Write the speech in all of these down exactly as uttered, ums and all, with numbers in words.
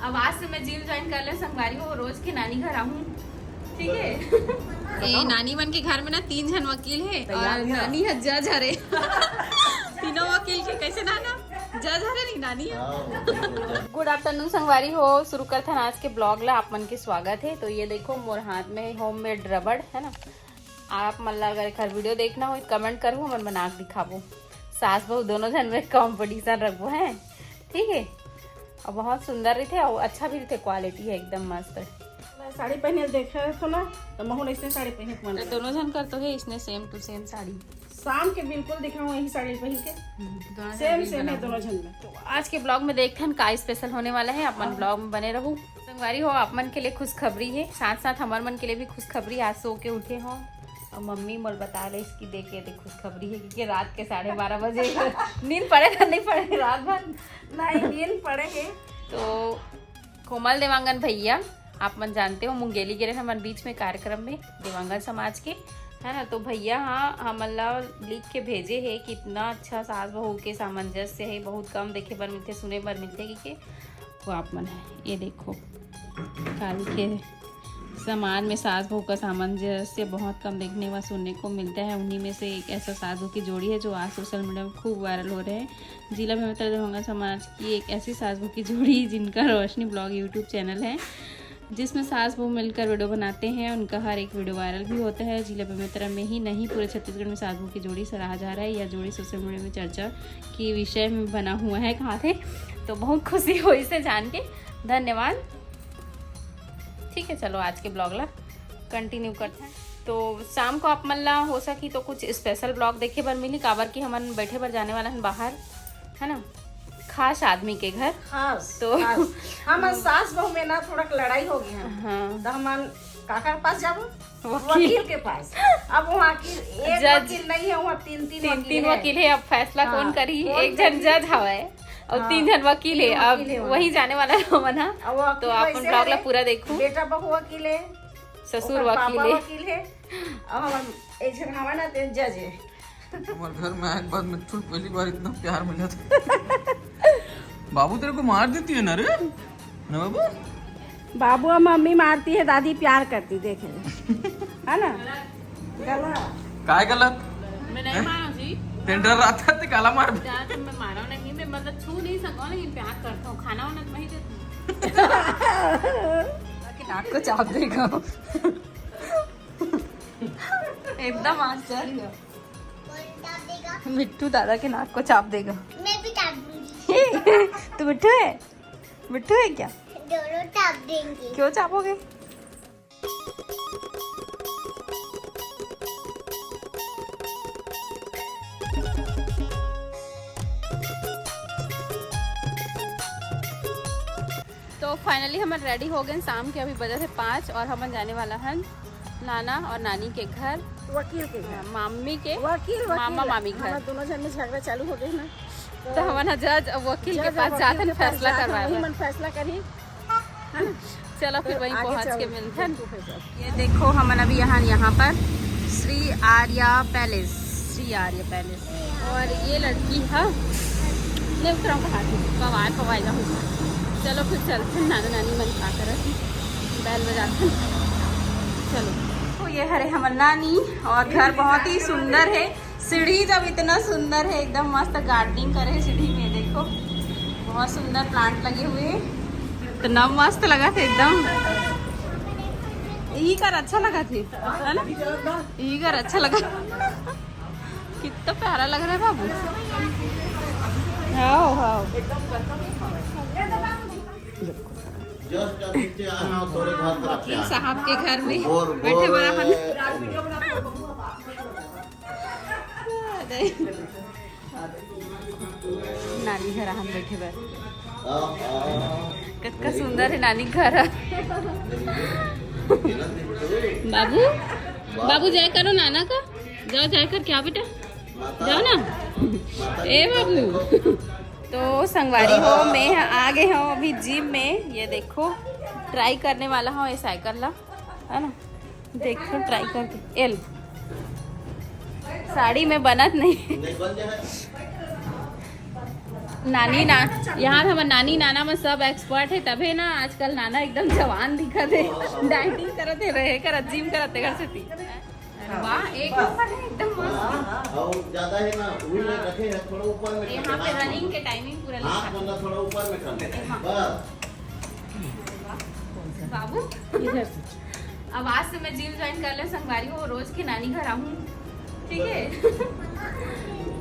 अब आज से मैं जिम ज्वाइन कर ले संगवारी हो, रोज के नानी घर आहूँ, ठीक है? ए, नानी मन के घर में ना तीन झन वकील है और नानी है जज हरे। तीनों वकील के कैसे नाना? जज हरे नहीं, नानी है। गुड आफ्टरनून संगवारी हो, शुरू करथन आज के ब्लॉग ला। आप मन के स्वागत है। तो ये देखो, मोर हाथ में होममेड रबड़ है ना। आप मन ला अगर एकर वीडियो देखना हो, कमेंट करू, हमन बना के दिखाबो। सास बहू दोनों झन में कंपटीशन रखबो, हैं? ठीक है। और बहुत सुंदर रहिथे और अच्छा भी रहिथे, क्वालिटी है एकदम मस्त। मैं साड़ी पहने देखे हो ना, तो महू ऐसे साड़ी पहने के मन तो करे। दोनों झन कर तो है इसने सेम टू सेम साड़ी। शाम के बिल्कुल दिखाऊं यही साड़ी पहन के। हम्म, दोनों सेम झन सेम है बिल्कुल दोनों झन में। तो आज के ब्लॉग में देखथन का स्पेशल होने वाला है, आप मन ब्लॉग में बने रहू। संगवारी हो, आप मन के लिए खुशखबरी है, साथ साथ हमर मन के लिए भी खुशखबरी। आज सो के उठे हो और मम्मी मोल बता रहे इसकी देख के देख खुशखबरी है, क्योंकि रात के साढ़े बारह बजे नींद पड़े था, नहीं पड़े रात भर। नहीं, नींद पड़े है। तो कोमल देवांगन भैया, आप मन जानते हो, मुंगेली गे रहे हमन बीच में कार्यक्रम में देवांगन समाज के, है ना। तो भैया हाँ हमन ला लिख के भेजे है कि इतना अच्छा सास बहू के सामंजस्य है, बहुत कम देखे बर मिलथे, सुने बर मिलथे कि के। वो आप मन है, ये देखो, काल के समाज में सास बहू का सामंजस्य बहुत कम देखने व सुनने को मिलता है। उन्हीं में से एक ऐसा सास बहू की जोड़ी है जो आज सोशल मीडिया में खूब वायरल हो रहे हैं। जिला बेमेतरा दरभंगा समाज की एक ऐसी सास बहू की जोड़ी जिनका रोशनी ब्लॉग यूट्यूब चैनल है, जिसमें सास बहू मिलकर वीडियो बनाते हैं। उनका हर एक वीडियो वायरल भी होता है। जिला बेमेतरा में ही नहीं, पूरे छत्तीसगढ़ में सास बहू की जोड़ी सराहा जा रहा है। यह जोड़ी सोशल मीडिया में चर्चा के विषय में बना हुआ है, कहा थे। तो बहुत खुशी हुई इसे जान के, धन्यवाद। ठीक है, चलो आज के ब्लॉग ला कंटिन्यू करते हैं। तो शाम को आप मन ला हो सकी तो कुछ स्पेशल ब्लॉग देखे बर मिली, काबर कि हमन बैठे बर जाने वाला हन बाहर, है ना, खास आदमी के घर। खास, तो खास। हमन सास बहू में ना थोड़ा लड़ाई हो गई है, हाँ। तो हमन काकर पास जाबो? वकील। वकील के पास। अब वहाँ की एक जज। वकील नहीं है, वहाँ तीन तीन तीन वकील तीन है। वकील है। अब फैसला हाँ, कौन करी? कौन एक जन करी? जज हवा है और हाँ, तीन जन वकील है। तीन अब वकील है वहाँ। वही जाने वाला है हमन हा। अब वकील तो आप वैसे ब्लॉग ला है, पूरा देखो। बेटा बहू वकील है, ससुर ओकर वकील पापा है। वकील है। अब हमन एक जन हवा ना, ते जज है। तुम्हारे घर में आए के बाद मिट्ठू पहली बार इतना प्यार मिला था। बाबू तेरे को मार देती है ना रे, ना बाबू? बाबू और मम्मी मारती है, दादी प्यार करती, देखे है ना? गलत। काय गलत? मैं नहीं मारा जी। तें डर रहा था, ते काला मार। प्यार तो मैं मारा नहीं, मैं मतलब छू नहीं सकता, लेकिन प्यार करता हूँ। खाना वाना तो मैं ही देती हूँ। कि नाक को चाप देगा। एकदम आश्चर्य। मिट्ठू दादा के नाक को चाप देगा। मैं भी चाप दूंगी। तू मिट्ठू है? मिट्ठू है क्या? दोनों चाप देंगे। क्यों चापोगे? तो फाइनली हमन रेडी हो गए शाम के, अभी बजे थे पाँच और हमन जाने वाला हन नाना और नानी के घर, वकील के घर। मामी के, वकील, वकील। मामा मामी घर। हमर दोनों जन में झगड़ा चालू हो गए ना, तो हमन ह जज और वकील के जज और पास वकील जाथन के पास फैसला जाथन, करवाए वही बर। मन फैसला करही। चलो फिर तो वहीं आगे पहुंच चल, के मिलथन। बिल्कुल, बिल्कुल। ये देखो हमन अभी यहाँ, यहाँ पर श्री आर्या पैलेस, श्री आर्या पैलेस। और ये लड़की है, ले उतरा कहा थी, पवाए पवाए जाऊँ। चलो फिर चलथन, नाना नानी मन का करत, बैल बजाथन। चलो, तो ये हरे हमर नानी और घर बहुत ही सुंदर है। सीढ़ी जब इतना सुंदर है, एकदम मस्त गार्डनिंग करे है सीढ़ी में, देखो बहुत सुंदर प्लांट लगे हुए हैं, इतना मस्त लगा था एकदम। यही कर अच्छा लगा थे, है ना? यही कर अच्छा लगा। कितना प्यारा लग रहा है बाबू। हाँ, हाँ। Just अब नीचे आना और थोड़े बहुत वकील साहब के घर में बैठे बड़ा हन। नानी घर हम बैठे बर। कतका सुंदर है नानी घर। बाबू, बाबू जय करो नाना का। जाओ जय कर क्या बेटा, जाओ ना। ए बाबू। तो संगवारी हो, मैं आ गए हूँ अभी जिम में। ये देखो, ट्राई करने वाला हूँ ये साइकिल ला, है ना। देखो ट्राई करके। एल साड़ी में बनत नहीं। नानी ना, यहाँ पे हमर नानी नाना में सब एक्सपर्ट है, तभे ना आजकल नाना एकदम जवान दिखत है। डाइटिंग करत है, रहे करत, जिम करत है घर से ती। वाह, एक नंबर है, एकदम मस्त। और ज्यादा है ना, वही में रखे हैं, थोड़ा ऊपर में यहाँ पे रनिंग के टाइमिंग पूरा हाथ लिखा मतलब थोड़ा ऊपर में कर लेते हैं। बस। बाबू, अब आज से मैं जिम ज्वाइन कर ले संगवारी हो, रोज के नानी घर आहूँ, ठीक है?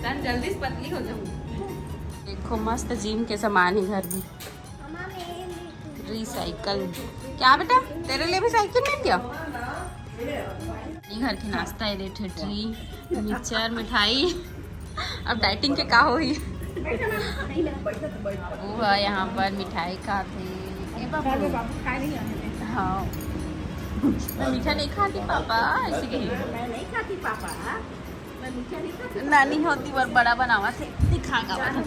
तन जल्दी से पतली हो जाऊँ। देखो मस्त जिम के सामान है घर में, रिसाइकल। क्या बेटा, तेरे लिए भी साइकिल मिल गया? ये घर के नाश्ता है, ले ठेठरी, मिक्सचर, मिठाई। अब डाइटिंग के का होही? वो है यहाँ पर मिठाई खाते। ए बाबू, हाँ, मैं मीठा नहीं खाती पापा, ऐसे कही। मैं नहीं खाती पापा, मैं मीठा नहीं खाती। नानी होती बर बड़ा बनावा थे, दिखा गावा थे।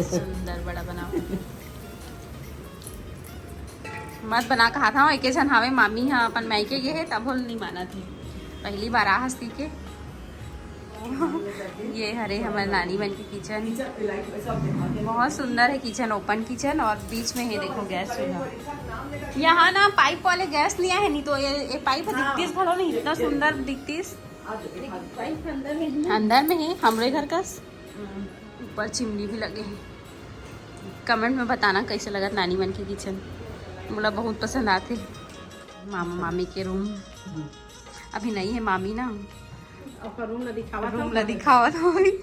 सुंदर बड़ा बनावा थे। मत बना कहा था, एके झन हावे, मामी हा अपन मायके गे हे, तब होल नहीं माना थे। पहली बार आ हस्ती के। ये हरे हमर नानी मन के किचन, बहुत सुंदर है किचन, ओपन किचन, और बीच में है देखो गैस चूल्हा। यहाँ ना पाइप वाले गैस नहीं आए, नहीं तो ये, ये पाइप दिखतीस भलो नहीं, इतना सुंदर दिखतीस। अंदर में है हमरे घर का, ऊपर चिमनी भी लगे है। कमेंट में बताना कैसे लगत नानी मन के किचन, मोला बहुत पसंद आते। मामा मामी के रूम अभी नहीं है, मामी ना ओकर रूम ला दिखावा रूम ला दिखावत होई।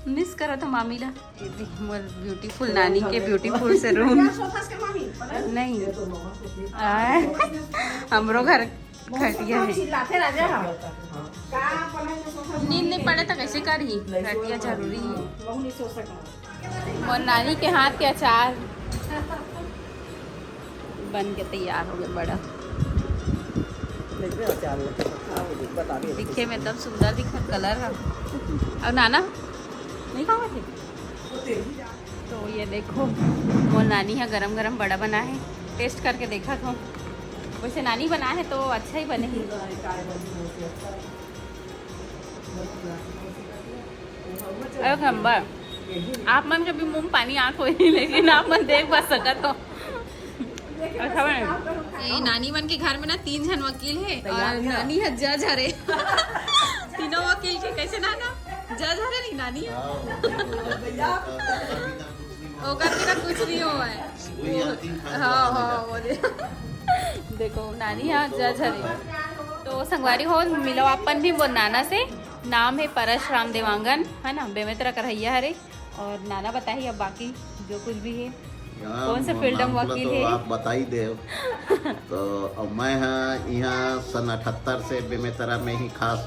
मिस करत हो मामी ला। ये देख मोर ब्यूटीफुल नानी के ब्यूटीफुल से रूम। सोफा के मामी नहीं, आय, हमरो घर खटिया है। चिल्लाते राजा हम। का अपन सोफा नींद नहीं पड़े तो कैसे करही? खटिया जरूरी है। बहुत नहीं सो सकता। मोर नानी के हाथ के अचार बन के तैयार हो गए बड़ा। देखबे अचार में का होई, बता दे। दिखे में एकदम सुंदर दिखत कलर है। और नाना नहीं खावा थे? तो ये देखो, मोर नानी है गरम गरम बड़ा बना है, टेस्ट करके देखा था। वैसे नानी बना है तो अच्छा ही बने ही। अरे खंबा, आप मन के भी मुंह पानी आंख होई, लेकिन आप मन देख बस सकत हो। अच्छा बने। ए, नानी मन के घर में ना तीन झन वकील है और नानी है जज हरे। तीनों वकील के कैसे नाना? जज हरे नहीं नानी? ओकर बिना कुछ नहीं होवे। हाँ, हाँ, वो दे। देखो, नानी यहाँ जज हरे। तो संगवारी हो, मिलो अपन भी मोर नाना से। नाम है परस राम देवांगन, है ना, बेमेतरा करहैया हरे। और नाना बताही अब बाकी जो कुछ भी है। यहाँ कौन से म-, फील्ड में नाम बोला वकील तो है? आप बता ही दे। तो अब मैं हाँ यहाँ सन अठहत्तर से बेमेतरा में ही खास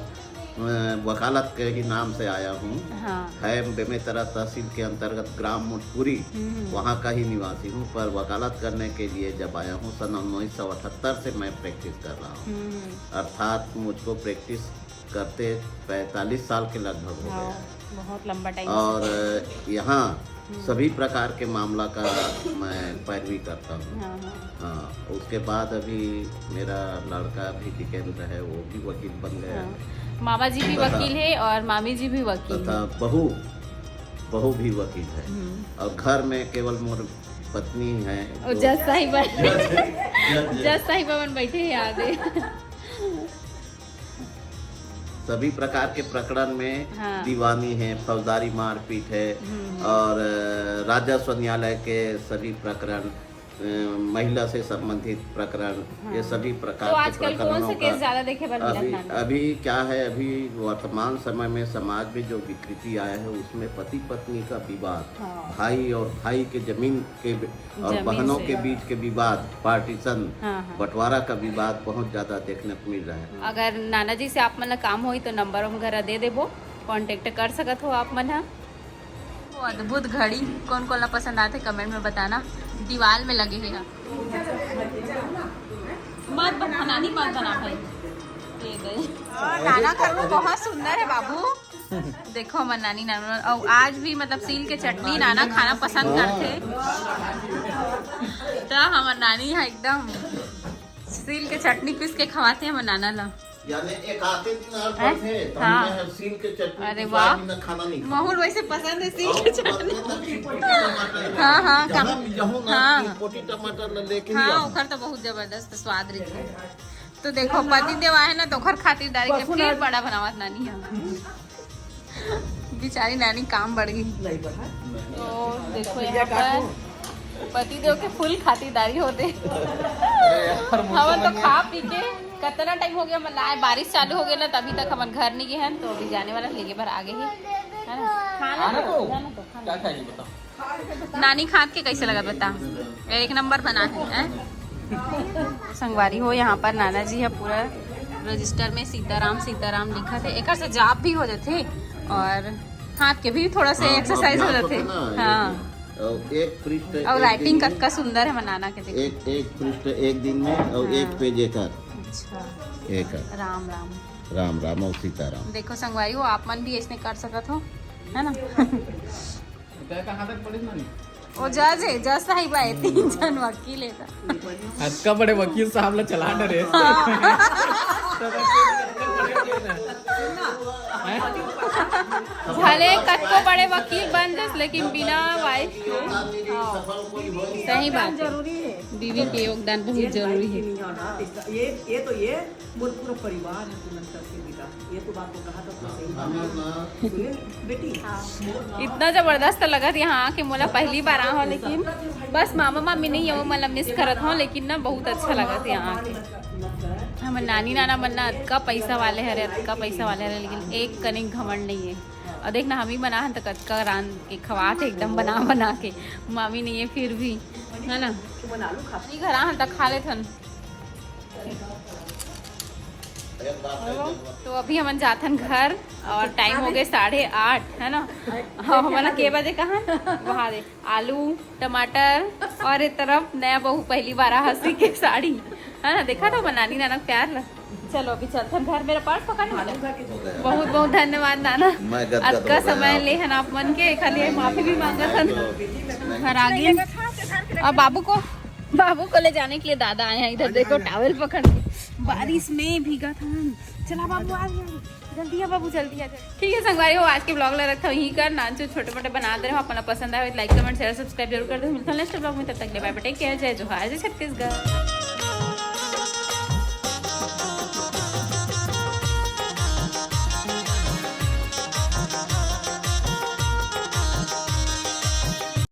अ, वकालत के ही नाम से आया हूँ। हाँ। है बेमेतरा तहसील के अंतर्गत ग्राम मुटपुरी, हम्म। वहाँ का ही निवासी हूँ, पर वकालत करने के लिए जब आया हूँ सन उन्नीस सौ अठहत्तर से मैं प्रैक्टिस कर रहा हूँ। हम्म। अर्थात मुझको प्रैक्टिस करते पैंतालीस साल के लगभग हो हाँ, गया है। बहुत लंबा टाइम। और यहाँ सभी प्रकार के मामला का मैं पैरवी करता हूँ। हाँ, हाँ। हाँ, उसके बाद अभी मेरा लड़का भी जितेंद्र है, वो भी वकील बन गया है। हाँ। मामा जी भी तथा वकील है और मामी जी भी वकील तथा है। बहू बहू भी वकील है। हम्म। और घर में केवल मोर पत्नी है और जो जज साहिबा, जज- जज साहिबा मन बैठे हैं आगे। सभी प्रकार के प्रकरण में हाँ। दीवानी है, फौजदारी मारपीट है हम्म। और अ, राजस्व न्यायालय के सभी प्रकरण, अ, महिला से संबंधित प्रकरण, ये हाँ। सभी प्रकार तो के आजकल कौन प्रकरणों से का केस ज्यादा देखे बर मिलत अभी नानी? अभी क्या है, अभी वर्तमान समय में समाज में जो विकृति आया है उसमें पति पत्नी का विवाद, हाँ। भाई और भाई के जमीन के बि- और जमीन बहनों से। के बीच के विवाद, पार्टीशन, हाँ, हाँ। बंटवारा का विवाद बहुत ज्यादा देखने को मिल रहा है। अगर नाना जी से आप मन ला काम होई तो नंबर वगैरह दे देबो, कॉन्टेक्ट कर सकत हो आप मन हा। वो अद्भुत घड़ी कौन कौन ला पसंद आते कमेंट में बताना। दीवाल में लगे है। मत बना नानी, मत बना भाई। ये दे। और नाना घर में बहुत सुंदर है बाबू। देखो हमर नानी नाना और आज भी मतलब सील के चटनी नाना खाना पसंद करते। तो हमर नानी है एकदम सील के चटनी पीस के खवाते हैं हमर नाना ला। यानी एक आते दिन और हैं? पढ़े, तो हाँ। हमने हर सील के चटनी अरे के वाह। स्वाद में खाना नहीं खाया। माहौल वैसे पसंद है सील और के चटनी। बर्तन में चिटपुटी टमाटर। हाँ, हाँ, जहाँ कहाँ? भी जाऊँ ना, हाँ। चिटपुटी टमाटर ला लेके ही हाँ, आऊँ। ओकर तो बहुत जबरदस्त स्वाद रही। तो देखो, पति देव आए ना, तो ओकर खातिर डाल के फिर बड़ा बनावत नानी है। बेचारी नानी काम बढ़ गई। नहीं बढ़ा। तो देखो, यहाँ पर पति देव के फुल खातिरदारी होते। हमन तो खा पी के कितना टाइम हो गया, हमन आए, बारिश चालू हो गया ना, तभी तक हमन घर नहीं गए हैं। तो अभी जाने वाला, लेके भर आगे ही, है ना? खाना आना तो, तो। जाना तो, खाना। क्या खाएगी बताओ? नानी खात के कैसे लगा बता? एक नंबर बना है, हैं? संगवारी हो, यहाँ पर नाना जी है, पूरा रजिस्टर में सीताराम सीताराम लिखा थे, एकर से जाप भी हो जाते और हाथ के भी थोड़ा से हाँ, एक्सरसाइज हो अभ्यास जाते। होता ना, हाँ। और एक पृष्ठ और एक राइटिंग दिन में, कतका सुंदर है, मनाना के देखो। एक, एक पृष्ठ एक दिन में और हाँ। एक पेज एकर। अच्छा। एकर। राम राम। राम राम और सीताराम। देखो संगवारी हो, आप मन भी ऐसने कर सकत हो, है ना? तय कहाँ तक पढ़िस नानी? वो जज है, जज साहिब आए, तीन जन वकील है। अतका बड़े वकील साहब ला चला डरे। भले कतको बड़े वकील बन जस, लेकिन बिना वाइफ के, हाँ, सही बात है। जरूरी है। बीवी के योगदान बहुत जरूरी है। ये, ये तो ये मोर पूरा परिवार है तुरंत से बेटा। ये तो बात तो कहा था, तो सही बात है। सुने बेटी, इतना जबरदस्त लगत यहाँ आके, मोला पहली बार आ हो, लेकिन बस मामा मामी नहीं है, वो मतलब मिस करत हो, लेकिन ना बहुत अच्छा लगत यहाँ आके। हमर नानी नाना मन ना अतका पैसा वाले हरे, अतका पैसा वाले हरे, लेकिन एक कनिक घमंड नहीं है। और देख ना, हम ही बना हन त कतका रांध के खवात है, एकदम बना बना के। मामी नहीं है फिर भी, है ना? नहीं घर आ हन त खा लेथन। तो अभी हमन जाथन घर और टाइम हो गए साढ़े आठ, है ना? और हमन के बजे कहा वहाँ दे आलू टमाटर और एक तरफ नया बहू पहली बार आ हंसी के साड़ी, है ना? देखा था नानी नाना प्यार ला। चलो अभी चलथन घर, मेरा पर्स पकड़ ना। बहुत बहुत धन्यवाद नाना, मैं गदगद अतका हो गया समय आप। ले हन आप मन के, खाली माफी भी मांगत हन। घर आ गए। और बाबू को, बाबू को ले जाने के लिए दादा आए हैं इधर। देखो टॉवेल पकड़ के, बारिश में भीगा था। चला बाबू, आ गया, जल्दी आ बाबू, जल्दी आ जा। ठीक है संगवारी हो, आज के ब्लॉग ला रखता हूँ यहीं कर। नानचो छोटे मोटे बना दे रहे हो, अपना पसंद आए लाइक कमेंट शेयर सब्सक्राइब जरूर कर दो। मिलता हूँ नेक्स्ट ब्लॉग में, तब तक के लिए बाय बाय, टेक केयर, जय जोहार, जय छत्तीसगढ़।